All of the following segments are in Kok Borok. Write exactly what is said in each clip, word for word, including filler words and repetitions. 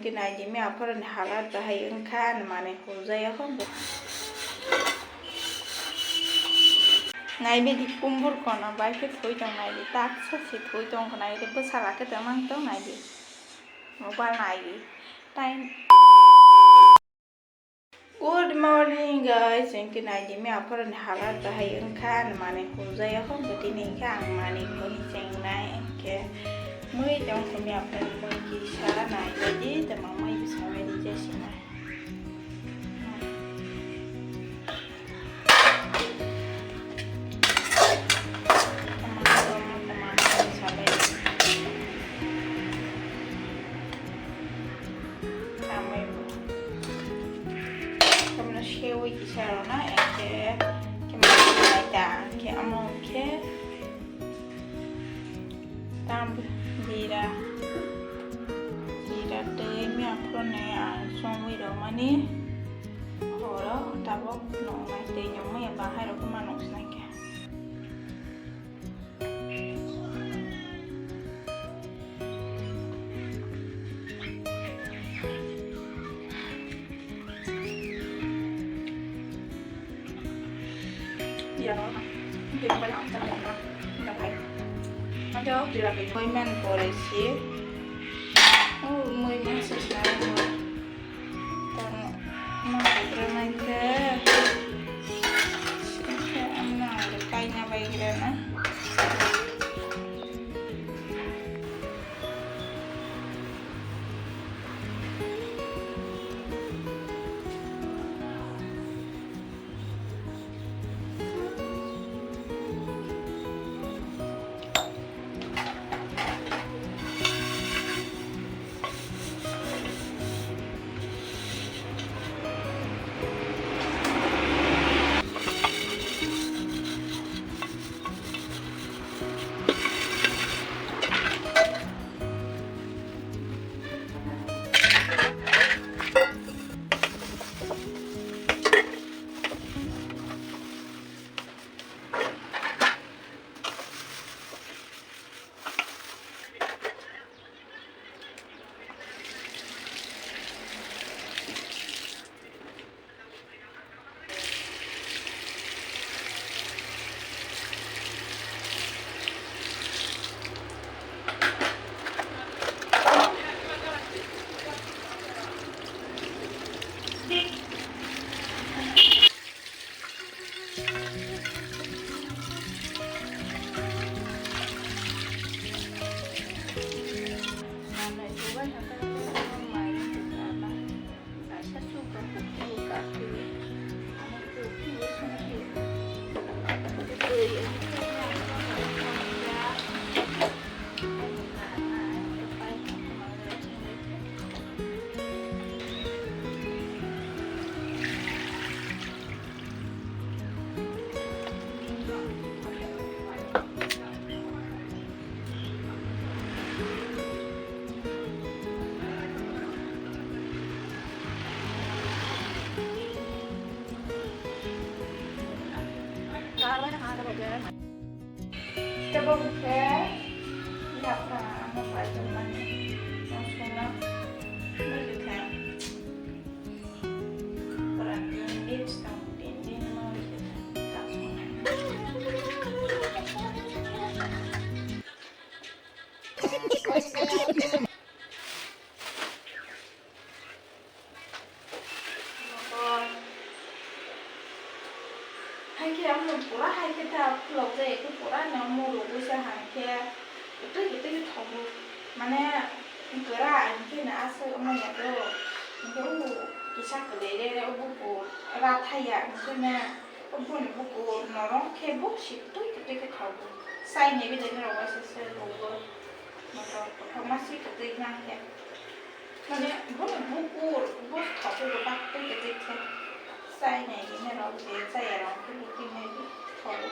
Naidi mi aphoroni halat bahai wngkha, ani manwi hurjaya kho. Naidi di kumbur kono bai khe thwi tong, naidi taksa se thwi tong kho, naidi bwsala khe tongmani tong, naidi mobile naidi. Time. Good morning guys, hwnkhe naidi mi aphoroni halat bahai wngkha, ani manwi hurjaya kho, bwtwi ni hwnkhe ang manwi khoni chengnai, hwnkhe mui tong kho mi aphoroni mui kisa naidi, tamo mui bwskango di jasinai. Tamo sewi kisa rwna, hwnkhe, hwnkhe, tam jira, jira twi mi aphuruni ang chongwi rwmani horo tabuk nuknai tei nukmaya bahai rok ma nuksinai khe. Koi man pore si. Oh, moi man se sa. Tamo ma pore man ke. Ke amna kaina bai gira na. Tebo hwnkhe yapra ano bai tongmani, no songno nugikha. Pura tin din, song tin din no nugikha. Hai khe omo pura hai khe ta khulok jai khe pura no murugwi se hai khe kwtwi kwtwi khe thogo. Mane kwra hai khe no aswk omo ya do. Hwnkhe o kisa kwlwi re re o bukur ra thaya hwnkhe no o boni bukur norok khe bo si kwtwi kwtwi khe thogo. Chai nai bidai norok waisa se rwgo. Motor kothoma si kwtwi nang khe. Mane, bono bukur, bo thogo bo bak twi twi khe. Chai nai bini rok je chaya rok khe bo twi nai bi thogo.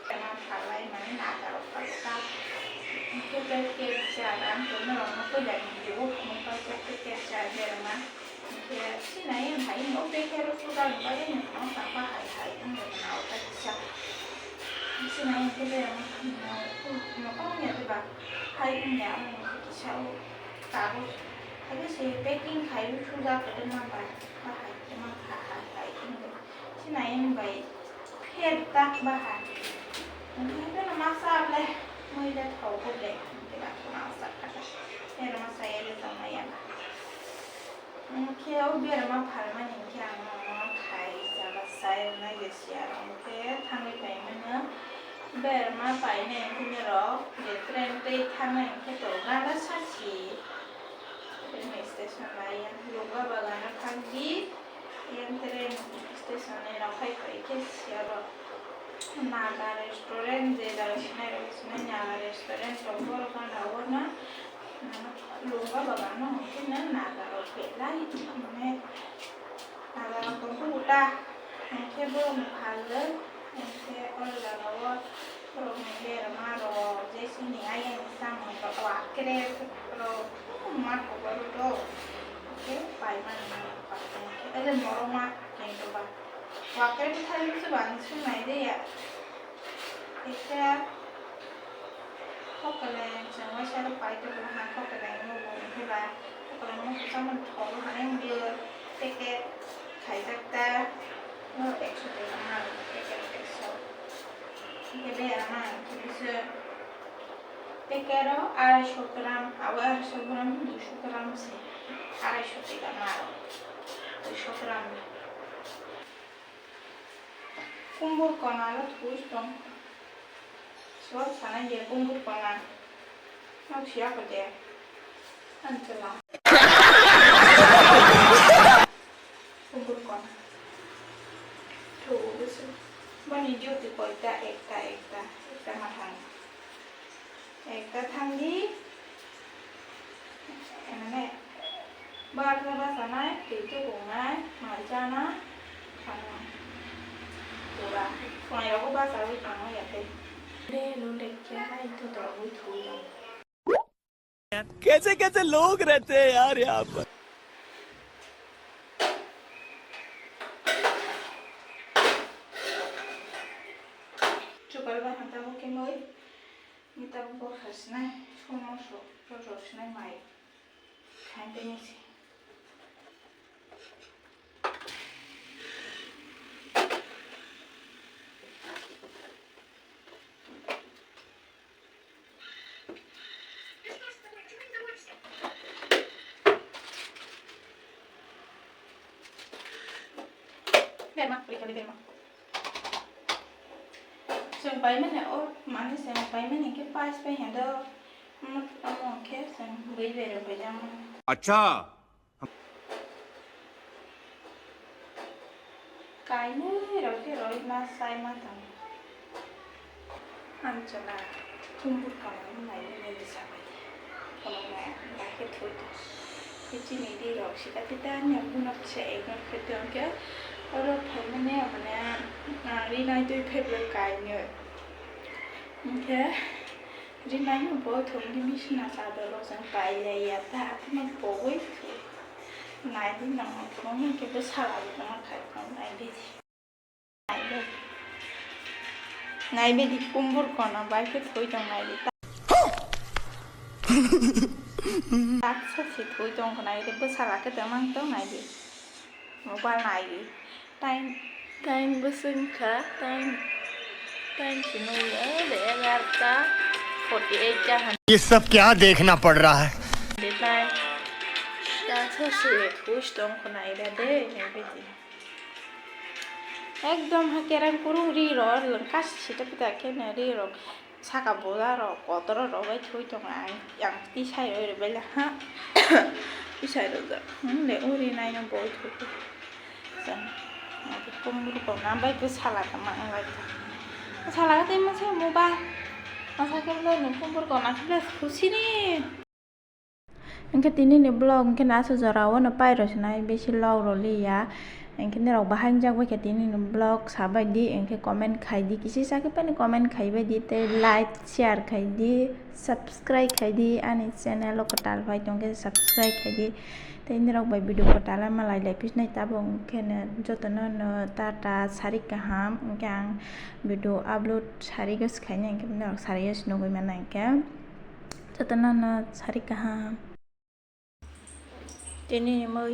Tama phalai mane nata rok phalai ta. Hwnkhe tei khe chaya rang tongna rok no puila ni je o phano paijak tei khe chaya berma. Hwnkhe sinai hai no tei khe rok puja ni bagwi no tamo tangma hai hai wng rok na o ta kisa. Sinai hwnkhe berma no tamo ya tei ba hai wng ya wng kisa o. Tabuk Abo se packing khai sujak kwdwma bai, bahai kwma kha hai hai wngwi. Sinai wng bai pher tak bahai. Wngkhe bono masa ble moila thok bo ble, wngkhe ba masa kha ta. Pher masa ele tongma ya ba. Wngkhe o berma phalmani wngkhe ang nono khai jaba sai rwnai je siya wngkhe thangwi phaimano. Berma painai wngkhe norok je train tei thangnai wngkhe to gana sasi. Train station laiya Lunga Bagano thangdi. Yang train station ni rok hai pai khe siya bo Naga restaurant je jaga sinai rok sinai Naga restaurant tongo borok gana o na. Lunga Bagano hwnkhe no Naga rok belai mane Naga rok tongkhe uta hwnkhe borok ni phalwi hwnkhe o jaga o borok ni berma rok je chini ayang samung rok wakrek rok ma kobo rok hwnkhe paimani hwnkhe ede morok ma kintu ba wakrek thai se bang se nai de ya. Ekta hokeleng chwng waisa rok pai tongmani ha hokeleng nugo hwnkhe ba hokeleng no kwchangma thok rok hai wngwi packet khaijak ta no ekso taka ma packet ekso hwnkhe de ama hwnkhe bwswk packet o arai so gram abo arai so gram dui so gram se arai so taka ma dui so gram. Kumbur kona lo thuwi tong. Swk sanai je kumbur kona. Nok siya ko je. Anchela. Kumbur kona. Thuwi se. Boni duty koita ekta ekta ekta ma thang. Ekta thangdi, mane, barsa bachanai, twi tukungnai, mai chana, thangna. Pura, phunairokbo bachaui thangna ya tei. De, lo lekya, hai to dorgwi thwi rok. कैसे कैसे लोग रहते हैं यार यहाँ पर। Chukal ba hanta bo kemoi. Ni tabuk boksa sinai, somo sok, boksa sinai mai. Khain tei nisi. Berma, puri kali berma. Chwng paimani o mani chwng paimani khe pais pai hendo. Omo, omo khe chwng bui bere paijama. Acha. Kainwi rok khe roi ma sai ma tong. Anchwla kumbur kona nai nini sabai. Kono nai bai khe thoi tong. Khe chini di rok sita pita ani ang bunok se ignore khe tong khe. Oro phaimani mane, ah, rinai twi phaibai kainwi. Hwnkhe rinai no bo thongni bisina chador rok jang pailaiya ta, haphano pogwi thwi. Naidi nang thong hwnkhe bwsala bo tongma khai phano naidi. Naibedi kumbur kona bai khe thwi tong naidi. Tak sak se thwi tong kho naidi, bwsala khe tongmang tong naidi. Mobile naidi. Time, time bwswk wngkha, time, time se nukya de egarta forty eight jahan. ये सब क्या देखना पड़ रहा है? De time tak sak se thwi tong kho naida de naibedi. Ekdom ha kerang kurung ri rw, lwngkha sita pita khe no ri rw, saka boda rw, kotor rw bai thwi tongo. Ang, ang tisai rw ri bai le ha, tisai rw jak. Hmm, le uri nai no boi thwi. Chwng, abo kumbur kona bai bwsala tongma wng lai kha. Bwsala tei masa mobile, masa khe le no kumbur kona khe le khusini. Hwnkhe tinini vlog hwnkhe naso jorao no pairw swnai, bisi log rw liya. Hwnkhe norok bahai wngjak bai khe tinini vlog sabai di, hwnkhe comment khai di, kisi sakhe phano comment khai bai di, tei like, share khai di, subscribe khai di, ani channel o kwtal phai tongkhe subscribe khai di. Tei norok bai video kwtal ma lai lai phisnai tabuk hwnkhe no jotono no tata sari kaham, hwnkhe ang video upload sari gos khainai hwnkhe norok sari gos nugui mano hwnkhe. Jotono no sari kaham. Tini ni mui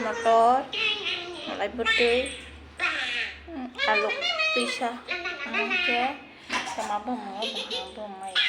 motor, malai bwtwi, mm, alu twisa, hwnkhe tama bumung o bwkhang bumung mai